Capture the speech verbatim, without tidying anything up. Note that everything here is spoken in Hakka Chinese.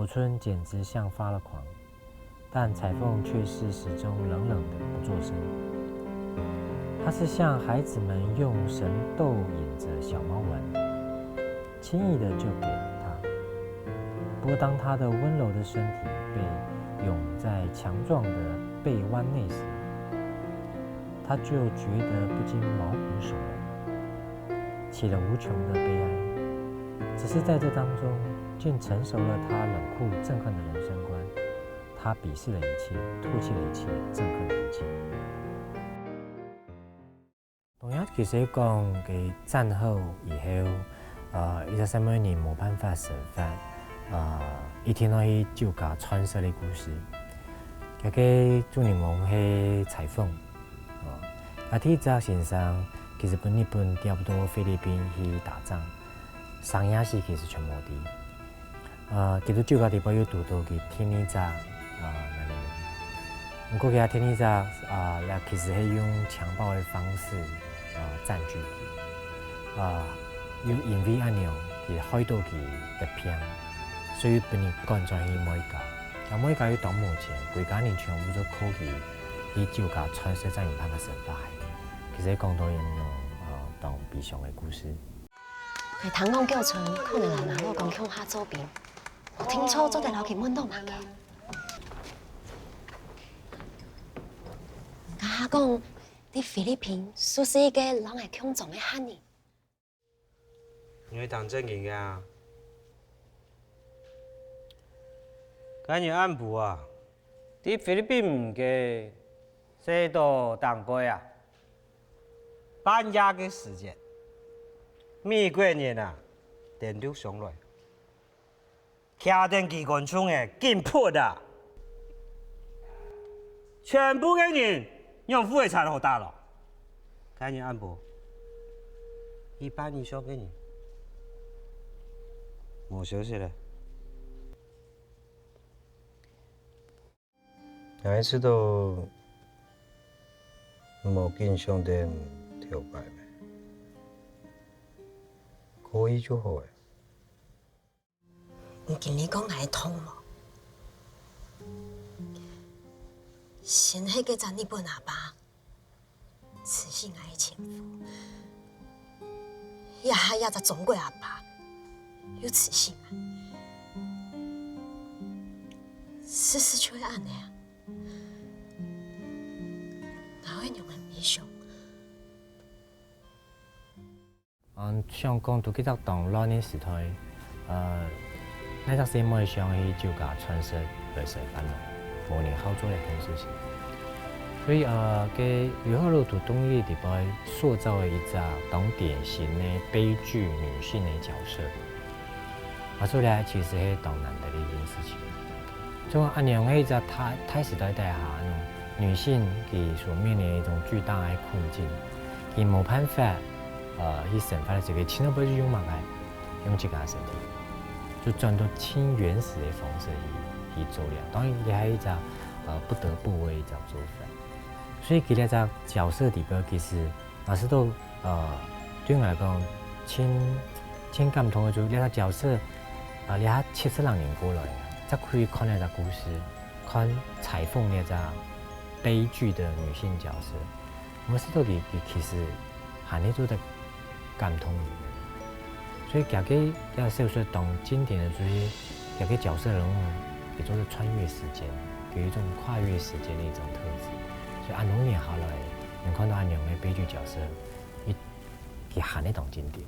春简直像发了狂，但彩凤却是始终冷冷的不作声。她是像孩子们用绳逗引着小猫玩，轻易的就给了她。不过当她的温柔的身体被拥在强壮的臂弯内时，她就觉得不禁毛骨悚然，起了无穷的悲哀。只是在这当中，竟成熟了她冷酷憎恨的人生观。她鄙视了一切，唾弃了一切，憎恨了一切。同樣，其實講个戰後以後，呃，一隻細妹人無辦法生活，呃，一定愛去酒家賺食个故事。這个主人翁係裁縫，哦，啊，第一隻先生其實分日本調到菲律賓去打仗，生夜時其實全無知。 呃，佢到酒家裡背又堵到佢第二隻，呃，男人。毋過佢个第二隻，呃，也其實係用強暴个方式，呃，佔據佢。呃，又因為恁樣，佢害到佢得病，所以分人趕轉去妹家。啊妹家又當無錢，歸家人全部都靠佢去酒家賺食，正有辦法生活下去。其實講到恁樣，呃，當悲傷个故事。 𠊎聽講九春可能摎若老公共下做兵，無定著做得摎佢問著麼个。人家講，在菲律賓就係一個摎𠊎共莊个漢人。你會當正經个啊？該日暗晡啊，在菲律賓个西島頂背啊， 半夜个時節，美國人啊，登陸上來，擎等機關銃仔緊撲啊！全部个人仰會會差好大咯？該日暗晡，一半以上个人無消息了。 𠊎試著無緊想等頭擺咩，可以就好欸。你今日講𠊎痛無？先係該隻日本阿爸， 辭世𠊎个前夫，這下這隻中國阿爸又辭世𠊎。事實就係恁仔啊！𠊎愛仰般悲傷？嗯，想講在該隻當亂个時代， 呃，哪隻細妹想去酒家賺食來生活無？無人好做這件事情。所以，呃，該劉赫魯在動力裡背塑造了一隻當典型个悲劇女性个角色。啊，所以呢，其實係當難得个一件事情。 像恁樣个一隻大，大時代底下，女性佢所面臨一種巨大个困境，佢無辦法，呃，去生活个時候，佢盡後尾就用麼个？用自家个身體，就轉到盡原始个方式去，去做了。當然，這還係一隻，呃，不得不个一隻做法。所以，佢這隻角色裡背，其實 𠊎試著，呃，對𠊎來講，盡，盡感動个就係這隻角色，啊，這下七十零年過來，再去看這隻故事，看裁縫這隻悲劇个女性角色，𠊎試著佢，佢其實還係做得感動人。所以佢个，佢个小說當經典个就係佢个角色人物，佢做得穿越時間，有一種跨越時間个一種特質。所以恁多年下來， 你看著恁樣个悲劇角色，佢，佢還係當經典。